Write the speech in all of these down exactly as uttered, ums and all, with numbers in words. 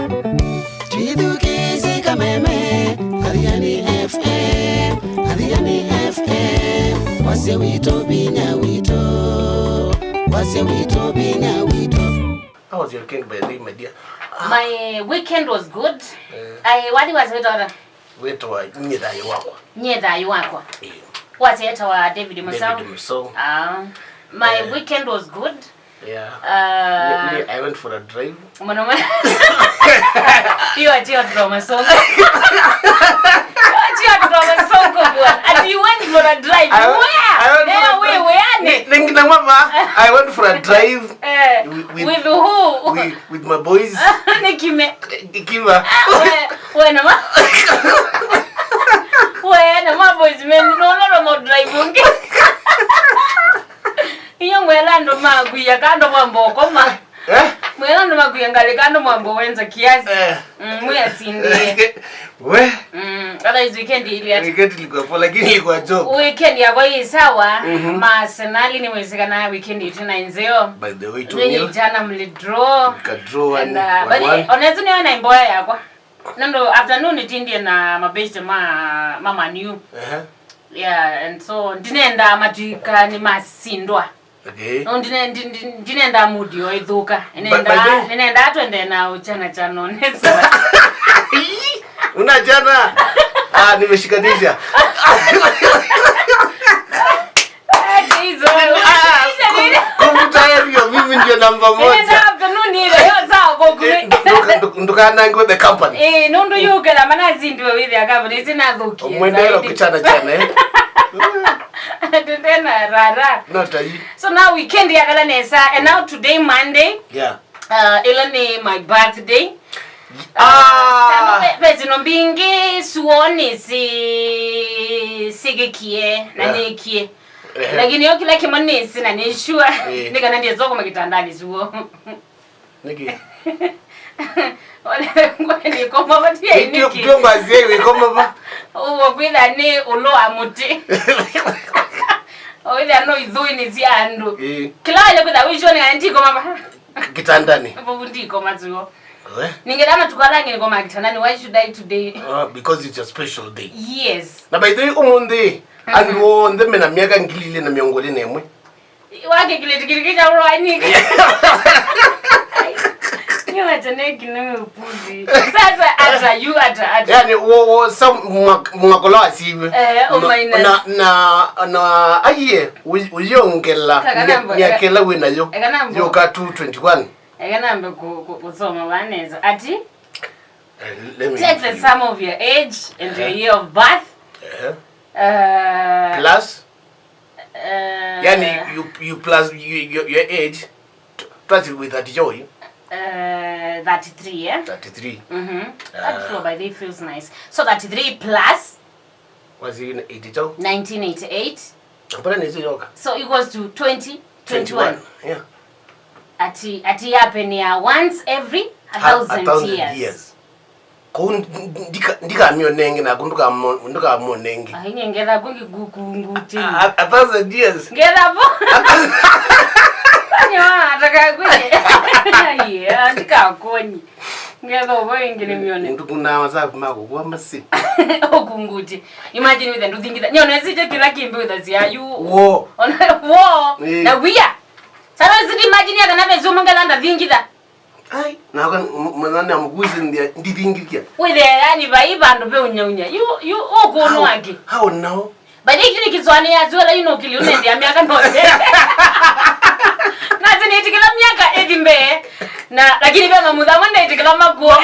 Twĩthukĩĩsye kameme, Athiani F M, Athiani F M, wasya witũ, vinya witũ, wasya witũ, vinya witũ. How was your weekend, by the way, my dear? My weekend was good. Eh. I, what was it, Dora? Wĩtawa Nyie Thayũ Wakwa. Nyie Thayũ Wakwa. Eh. Wasya etawa David Musau. David Musau. Ah, my, eh, weekend was good. Yeah. Uh, me, me, I went for a drive. Mũno mũno. Hiyo ati watoto wa masongo. Hiyo ati watoto wa masongo bwana. And you went for a drive. I, where? I went for a drive. Where? Where? Ni, ni ngina mama, I went for a drive. Eh, with, with, with who? With, with my boys. Nĩ kime. Kiva. Ah, we, we na ma-, we na ma boys men, no, no, no, mo drive ungi. Iyo mwela ndo makuya kando mwambo koma. Eh? Mwela ndo makuya ngali kando mwambo wenza kiasi. Eh. Mm, mwe asinde. We. Mm, otherwise weekend ili ati. Weekend ilikuwa poa, lakini ilikuwa job. Weekend yako hii sawa. Mhm. Ma Arsenal ni mwezi kana weekend itena nzeo. By the way, two nil. Jana mli draw. Ka draw one, and, uh, one, but one. Onezu ni ona imboya yakwa. Nando afternoon nitindie na mabeshte ma, ma Man U. Ehe. Yeah, and so ndinenda matuika ni masindwa. Okay. No, ndine-, ndi-, ndi-, ndinenda mood yo ithuka. But, but ninenda, then ninenda twende na uchana chano nesa. Unachana? Ah, nimeshikanisha. Ah, Jesus. Ah, ku-, kumbuta area, mimi ndio namba moja. Nenda afternoon ile, yo sawa kwa kule. Eh, nduka-, nduka-, ndukanangiwe the company. Eh, nundu yukela mana zindwe with the company, sina thuki. Mwendero kuchana chana, eh? Tendena rara. Not a you. So now weekend yakala nesa, and now today Monday. Yeah. Uh, ila ni my birthday. Ah. Tano pe-, pezino mbingi suoni si-, sigikie na, yeah, nikie. Ehe. Lakini yo kila kimwe nisi na ni sure. Eh. Ni kana ndiye zoko makitandani suo. Niki? Ole ngwe ni koma batia niki? Ndio ngwazie we koma ba. Uwo kwitha ni ulo wa muti. Oitha no ithui ni cia andu. Eh. Kila ile kwitha wisho ni anti koma ba. Kitandani. Hapo ndiko mazuo. We? Ningetha matukũ ala angĩ nĩkoma kitandani. Why should I today? Uh, because it's a special day. Yes. Na by the way, ũmũnthĩ, mhm, andũ onthe mena mĩaka ngili ilĩ na mĩongo ĩlĩ na ĩmwe. Wake kile tikiliki cha ulo anike. Ni wacha neki ni upuzi. Sasa ata, you ata, ata. Yani, wo, wo, sa mwak-, mwaka ũla wasiwe. Eh, o minus. Na, na, na, aiye, wi-, wiyongela. Kaka nambo, mya-, myaka ĩla wĩ nayo. Eka nambo. Yoka two twenty-one. Eka nambe ku-, ku-, kusoma vanesa. Ati? Eh, let me read for you. Take the sum of your age and your, uh-huh, year of birth. Uh-huh. Uh, plus? Uh, yani, you, you plus, you, your, your age, t-, plus with thirty joy. Uh, thirty-three, yeah? Thirty-three. Mm-hmm. Uh, that flow by day feels nice. So thirty-three plus was it in eighty-two? Nineteen eighty-eight. Mbona nĩsĩ yoka? So equals to twenty twenty-one. Twenty-one, yeah. Ati, ati happen ya once every a thousand, a thousand years. Years. Kũu ndi-, ndi-, ndika-, ndikamĩonenge naku ndũkamo-, ndũkamwonenge. Ai, nye ngetha kũngĩ kukunguti. A, a thousand years. Ngetha vo. Nye wa, ataka kwenye. Ai, ndikakonyi. Ngetha ũvo ĩngĩ nĩmĩone. Nduku na WhatsApp makũkua masi. Ũkunguti. Imagine withe ndũthingitha. Nyona ĩsĩte kĩla kĩmbĩ withe sya yu. Wo. Ona wo. Eh. Na wia. Sasa zidi imagine kana vezu mongela ndathingitha. Ai, na kwa m-, mwana amuguzi ndia ndithingithia. Withe yani vai vandu ve unyaunya. Yu, yu ũkũnũ wake. How now? Baada kile kiswani ya zuela ino kili unende ya miaka note. Na zini itikila miaka ethimbe. Na, lakini pia mamutha mwende itikila makuo.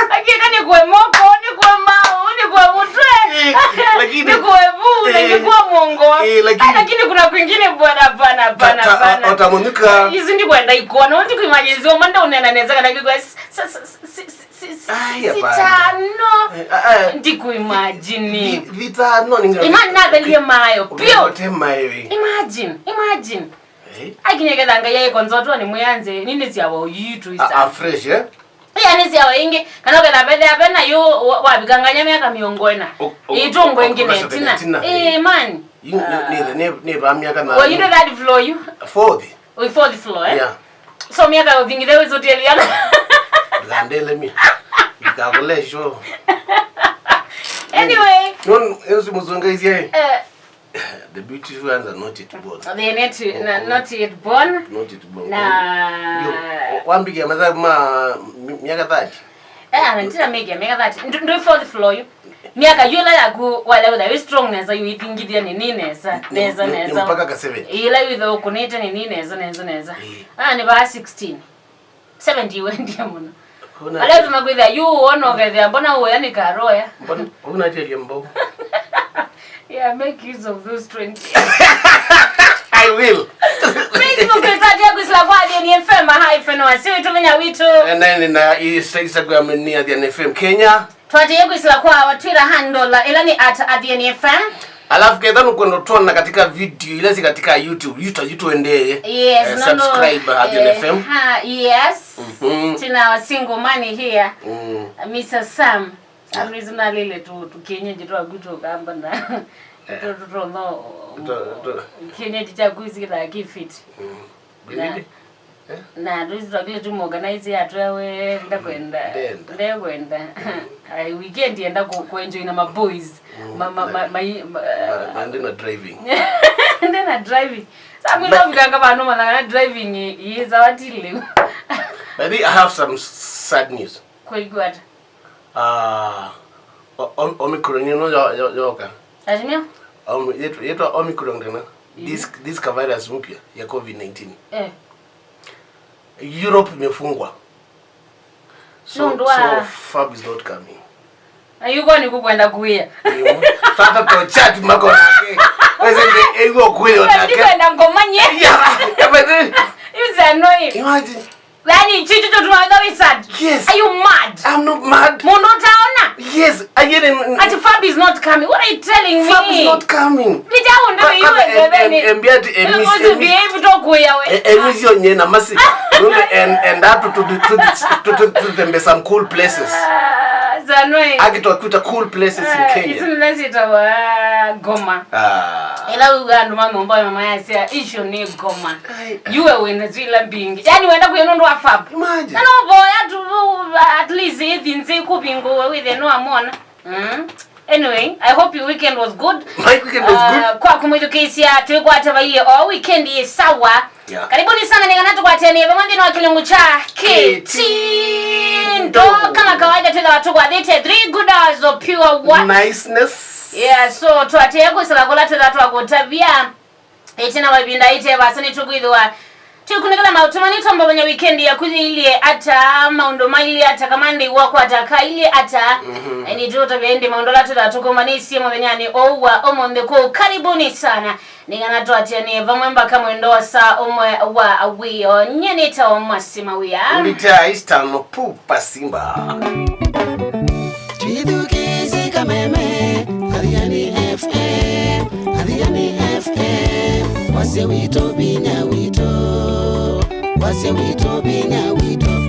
Lakini ni kwe moko, ni kwe mau, ni kwe mutwe. Eh, lakini, ni kwe vu, na, eh, ni kwe mongo. Eh, lakini, ah, lakini kuna kwingine bwana, hapana, hapana, ta-, ta-, hapana. Otamunyuka. Izi ndi kwenda ikuona, undi kuimagine zio, manda unena neza kana kikwe s-, s-, s-, si-, si-, si-, si-, ai, hapana, sitano. Eh, ah, ah. Ndikuimagine. Thi-, thitano ni ngati. Imagine nathelie mayo, pio. Te mayo, eh. Imagine, imagine. Eh? Akinyeketha Ngai aikonzotwa ni mwianze, nini siawa uyitu isa. Ah, ah, fresh, eh? Iya nĩ syawa ingĩ, kana ũketha vethea ve na yu wa-, wavikanganya myaka mĩongo ĩna. O-, o-, ĩtũngwa ĩngĩ na ĩtina. Ĩtina. Ĩĩ, man. Yu nĩ, nĩ, nĩ, nĩ va myaka na. Were you the third floor, you? Fourth. Wĩ fourth floor, eh? Yeah. So, myaka ũthingithe wĩsũtie liana. Ndikandele mi. Ndikakule show. Anyway. Non, esi muzunga isi. Eh. The beautiful ones are not yet born. They are not, na, not yet born. Not yet born. Na ndio, wambikia mathabu ma mi- miaka thirty. Eh, ana ndira mĩka, mĩka thirty. Ndu, ndu fourth floor yu. Myaka yu ĩla yaku wale wĩtha wĩ strong nesa, yu ithingithia nĩ nĩ nesa, nesa, nesa. Mpaka ka seventy. Ila yu itho ũkũnĩte nĩ nĩ nesa, nesa, nesa. Eh. Ah, nĩ ba sixteen. Seventy wendie mũno. Aleo tunakwĩthĩa yu wona ũkethĩa mbona ũya nĩ karoya. Mbona unatialia mbau? Yeah, make use of those twenty. I will. Facebook ĩtwatie kwĩsĩla kwa Athiani F M, hi, feno, wasi witũ, vinya witũ. And then na Instagram ni Athiani F M Kenya. Twatie kwĩsĩla kwa Twitter handle, ĩla nĩ at Athiani F M. Alafu ketha nũkwenda ũtwona katika video ila si katika YouTube, YouTube, YouTube endeye. Yes, eh, no, no. Subscribe Athiani F M. Ha, yes. Mhm. Tina single man here. Mm. Mister Sam. Sam, yeah. Nĩsĩ nalĩle tu, tu kienyeji twaku tũkamba na tu, tu, tu, no. Tu, tu. Kienyeji kyaku isi kĩthaa kĩ fit. Mm. Na, eh? Na twĩsĩ twakile tu organize yatwewe, ndakwenda, ndenda. Ndekwenda. Ai, weekend yenda ku, ku enjoy na ma boys. Mm. Ma, ma, ma, ma, ma, ma, ma, ndina driving. Ndina driving. Sa mwina vikanga vano mananga na driving i, i zawatile. But I have some s-, sad news. Kwa iguata. Ah, o-, om-, Omicron ĩno yo-, yo-, yoka. Atimia? Om-, yetwa, yetwa Omicron tena. Mhm. This, this ka virus mpya ya covid nineteen. Eh. Europe imefungwa. So, nũndũ wa so Fab is not coming. Ayuko ni kukwenda kuia. Tata to chat mako nake. Wese nde ego kuyo nake. Kwenda ngoma nye. Yeah, yeah, but then, it's annoying. Imagine. Yani, chicho cho tunaenda we sad. Yes. Are you mad? I'm not mad. Mũndũ ũtaona? Yes, I get it. Ati Fab is not coming. What are you telling me? Fab is not coming. Nita undo. Kwanza, iwe em-, em-, bebeni. Em-, em-, em-, em-, em-, behave to kuya we. E-, em-, sio nye na masi. Nunde en-, enda tu, tu, tu, tu, tu, tu, tutembe some cool places. Ah, it's annoying. Akitwa kuta cool places in Kenya. Isu nĩla syĩtawa ngoma. Ah. Ĩla ũw'a andũ ma nyũmba ya mama yasya, icio nĩ ngoma. Ai, ai. Yuwe wĩna zila mbingĩ. Yani wenda kuya nũndũ wa Fab. Imagine. Na no boya tu, at least ithi nzi kũvingũwe wĩthe no amona. Mm. Anyway, I hope your weekend was good. My weekend was good. Uh, kwa kumwithukisya, twikwate vailye o weekend yi sawa. Yeah. Karibuni sana, nĩ kana tũkwatanie vamwe nthĩnĩ wa kĩlungu kya Kĩtindo. Kama kawaida, twĩthawa tũkwatĩte three good hours of pure what? Niceness. Yeah, so twatĩe kwĩsĩla kũla twĩtha twakũtavya. Ĩtina wa ĩvinda ĩte vasa nĩtũkwĩthĩwa tũkunĩkĩla maũtuma nĩtwambavanya weekend yaku yĩilyĩ ata, maũndũ mailyĩ ata, kamande wakwata kailyĩ ata. Mhm. Eh, nĩtũtavya ĩndĩ maũndũ ala twĩtha tũkũmbanĩsye mũthenyanĩ ũũ wa ũmũnthĩ kũu. Karibuni sana. Nĩ kana twatĩanĩe vamwe mbaka mwendo wa saa ũmwe wa wĩoo. Nyie nĩtawa Mwasi Mawĩa. Ndita Eastern Pupa Simba. Twĩthukĩĩsye kameme, Athiani F M, Athiani F M. Wasya witũ, vinya witũ. Wasya witũ, vinya witũ.